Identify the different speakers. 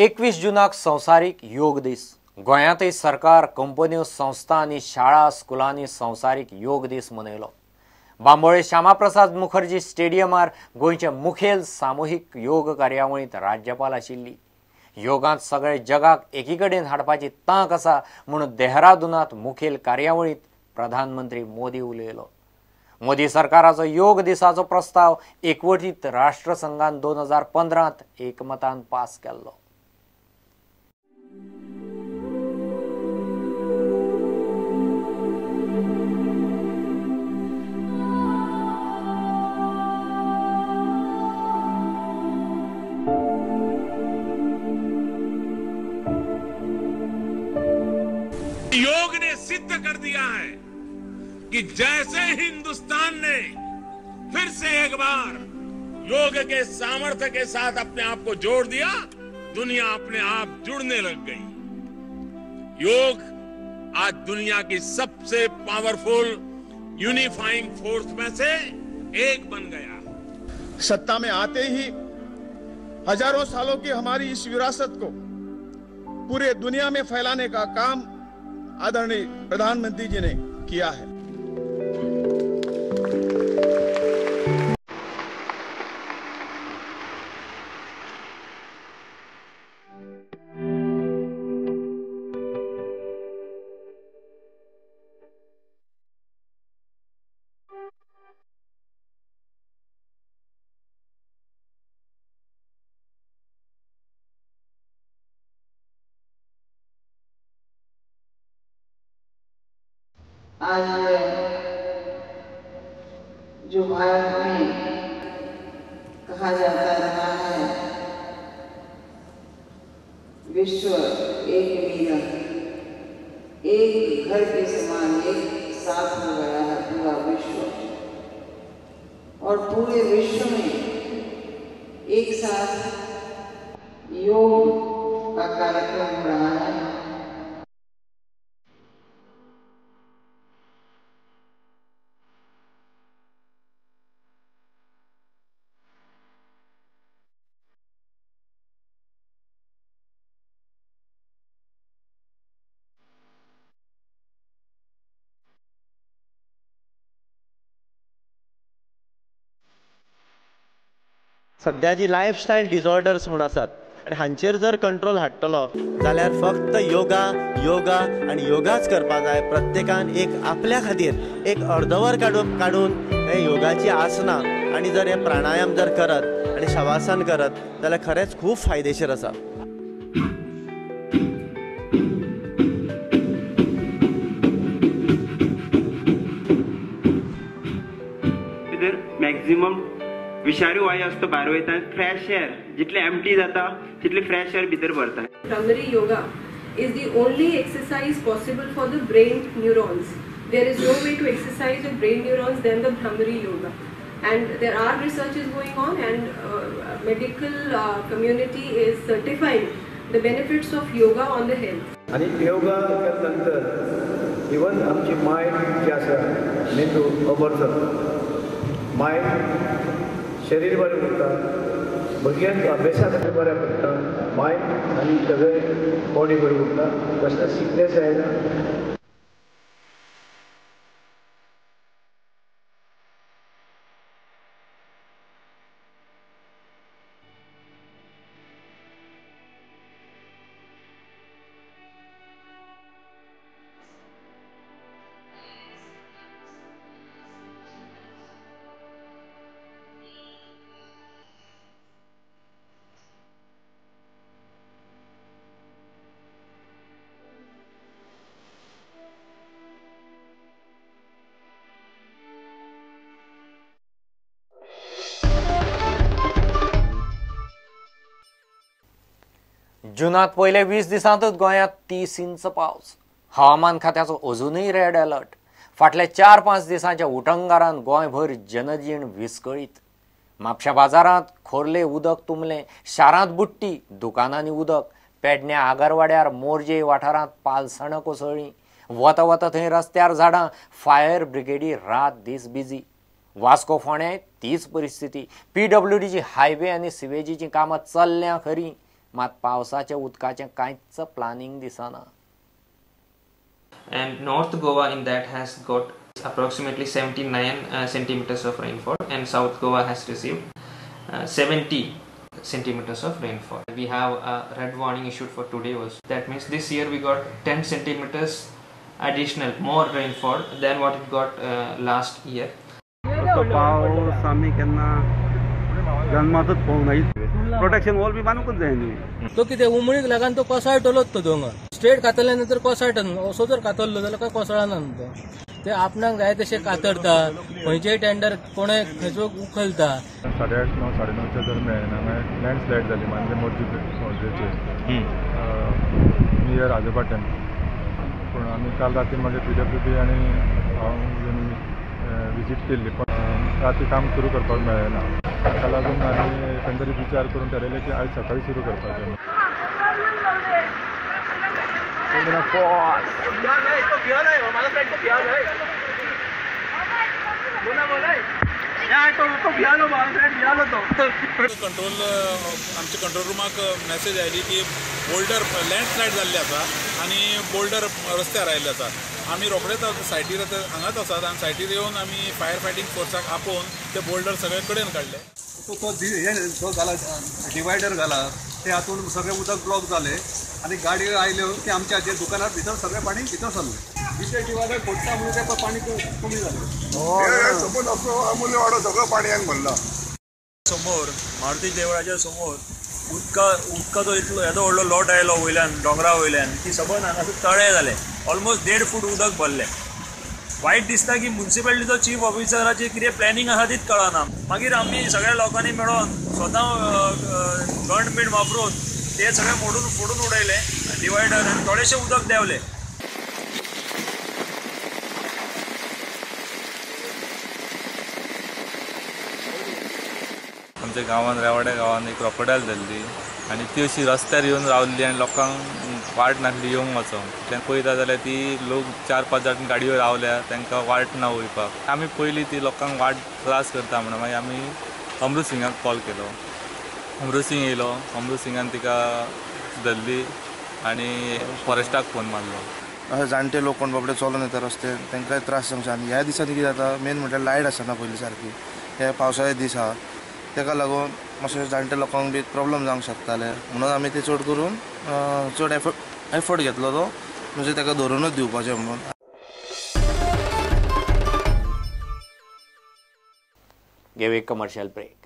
Speaker 1: 21 जुनाक संवसारीक योग दीस. गोंयांतय सरकार, कंपन्यो, संस्था आनी शाळा स्कुलांनी संवसारीक योग दीस मनयलो. बांबोळे श्यामाप्रसाद मुखर्जी स्टेडियमार गोंयचे मुखेल सामुहीक योग कार्यावळींत राज्यपाल आशिल्ली. योगांत सगळे जगाक एकी कडेन हाडपाची तांक आसा म्हूण देहरादूनांत मुखेल कार्यावळींत प्रधानमंत्री मोदी उलयलो. मोदी सरकाराचो योग दिसाचो प्रस्ताव एकवटीत राष्ट्रसंघान 2015 एकमतान पास केल्लो.
Speaker 2: योग ने सिद्ध कर दिया है कि जैसे हिंदुस्तान ने फिर से एक बार योग के सामर्थ्य के साथ अपने आप को जोड़ दिया, दुनिया अपने आप जुड़ने लग गई। योग आज दुनिया की सबसे पावरफुल यूनिफाइंग फोर्स में से एक बन गया।
Speaker 3: सत्ता में आते ही हजारों सालों की हमारी इस विरासत को पूरे दुनिया में फैलाने का काम आदरणीय प्रधानमंत्री जी ने किया है।
Speaker 4: आज जो भारत में कहा जाता रहा है विश्व एक मीरा, एक घर के समान एक साथ हो गया है पूरा विश्व, और पूरे विश्व में एक साथ योग का कार्यक्रम हो रहा है।
Speaker 5: सध्या जी लायफस्टायल डिसऑर्डर्स म्हूण आसात आनी हांचेर जर कंट्रोल हाडटलो जाल्यार फक्त योगा योगा आनी योगाच करपाक जाय. प्रत्येकान एक आपल्या खातीर एक अर्दवर काडून हे योगाची आसनां आनी जर हे प्राणायाम जर करत आनी शवासन करत जाल्यार खरेंच खूब फायदेशीर आसा.
Speaker 6: भितर मॅक्झिमम विषारी वायू असतो भायर वयता, फ्रेश एअर जितले एम्प्टी जाता तितले फ्रेश एअर भितर भरता.
Speaker 7: Bhramari yoga is the only exercise possible for the brain neurons. There is no way to exercise your brain neurons than the Bhramari yoga. And there are researches going on, and medical community is certifying the benefits of yoga on the health.
Speaker 8: आणि योगा केल्यानंतर even आमची mind जी आसा मेंदू अबर जाता, mind शरीर बरें उरता, भुरग्यांक अभ्यासा खातीर बरें पडटा, मायंड आनी सगळें बॉडी बरी उरता, कसलें सिकनेस येना.
Speaker 1: जुनांत पयले 20 दिसांतच गोंयांत 30 इंच पावस. हवामान खात्याचो अजूनय रेड अलर्ट. फाटल्या 4-5 दिसांच्या उटंगारान गोंयभर जनजीण विस्कळीत. म्हापशा बाजारांत खोर्ले उदक तुंबलें, शारांत बुडटी, दुकानांनी उदक, पेडण्या आगरवाड्यार मोरजे वाठारांत पालसणां कोसळ्ळीं, वता वता थंय रस्त्यार झाडां, फायर ब्रिगेडी रात दीस बिजी. वास्को फोंड्याय तीच परिस्थिती. पीडब्ल्यूडीची हायवे आनी सिवेजीचीं कामां चल्ल्यां खरीं, मात पावसाच्या उदकाचें कांयच प्लानिंग दिसना.
Speaker 9: And North Goa in that has got approximately 79 centimeters of rainfall, and South Goa has received 70 centimeters of rainfall. We have a red warning issued for today also. That means this year we got 10 centimeters additional more rainfall than what it got last year.
Speaker 10: पावस आमी केन्ना जन्मातच पळोवंक ना. Protection wall बी बांदूंकच जाय न्ही.
Speaker 11: तो कितें उमळीक लागून तो कोसळटलोच. तो दोंगर स्ट्रेट कातरल्या नंतर कोसळटा, असो जर कातरलो जाल्यार काय कोसळना न्हू तो. ते आपणाक जाय तशें कातरता, खंयचेय टेंडर कोणें खंयचो उखलता.
Speaker 12: 8:30 9 9:30च्या दरम्यान हांगा लँडस्लायड जाली मानले मोर्जेचेर नियर आजोबा टेम्पल. पूण आमी काल राती मागीर PWD आनी हांव विजीट केल्ली, पण राती काम सुरू करपाक मेळ्ळें ना. ताका लागून आमी एकंदरीत विचार करून ठरयलें की आयज सकाळी सुरू करपाचें.
Speaker 13: कंट्रोल आमच्या कंट्रोल रुमाक मॅसेज आयली की बोल्डर लँडस्लायड जाल्ली आसा आनी बोल्डर रस्त्यार आयिल्ले आसा. आमी रोखडेच सायटीर हांगाच आसात आनी सायटीर येवन आमी फायर फायटींग फोर्साक आपोवन ते बोल्डर सगळे कडेन काडले.
Speaker 14: तो जो घाला डिवायडर घाला ते हातून सगळें उदक ब्लॉक जालें आनी गाडयो आयल्यो की आमच्या जे दुकानार भितर सगळें पाणी भितर सरलें. दुसरें डिवायडर फोडटा म्हणून तें पाणी कमी जालें.
Speaker 15: समज असो अमूल्य वाडो सगळो पाणयान भरला.
Speaker 16: समोर मारुती देवळाच्या समोर उदकाचो इतलो येदो व्हडलो लोट आयलो वयल्यान दोंगरा वयल्यान की सबंद हांगासर तळें जालें. ऑलमोस्ट 1.5 फूट उदक भरलें. वायट दिसता की मुन्सिपालिटीचो चीफ ऑफिसराचें कितें प्लॅनिंग आसा तीच कळना. मागीर आमी सगळ्या लोकांनी मेळोन स्वता गंड बीण वापरून ते सगळें मोडून फोडून उडयलें डिवायडर आनी थोडेशें उदक देंवलें.
Speaker 17: आमच्या गांवांत रेवाड्या गांवांत एक क्रोकोडायल धरली आनी ती अशी रस्त्यार येवन रावल्ली आनी लोकांक वाट नासली येवंक वचोंक. तें पळयता जाल्यार ती लोक 4-5 जाण गाडयो रावल्या तांकां वाट ना वयपाक. आमी पयलीं ती लोकांक वाट त्रास करता म्हणून मागीर आमी अमृत सिंगाक कॉल केलो. अमृत सिंग येयलो, अमृत सिंगान तिका धरली आनी फॉरेस्टाक फोन मारलो.
Speaker 18: अशे जाणटे लोक कोण बाबडे चलोन येता रस्त्यार तांकांय त्रास जावंक शकता. आनी ह्या दिसांनी कितें जाता मेन म्हटल्यार लायट आसना पयलीं सारकी. हे पावसाळे दीस आहा ताका लागून मातशे जाणटे लोकांक बी प्रॉब्लम जावंक शकताले म्हणून आमी ते चड करून चड एफर्ट घेतलो तो म्हणजे ताका धरूनच दिवपाचें म्हणून.
Speaker 1: घेवया कमर्शियल ब्रेक.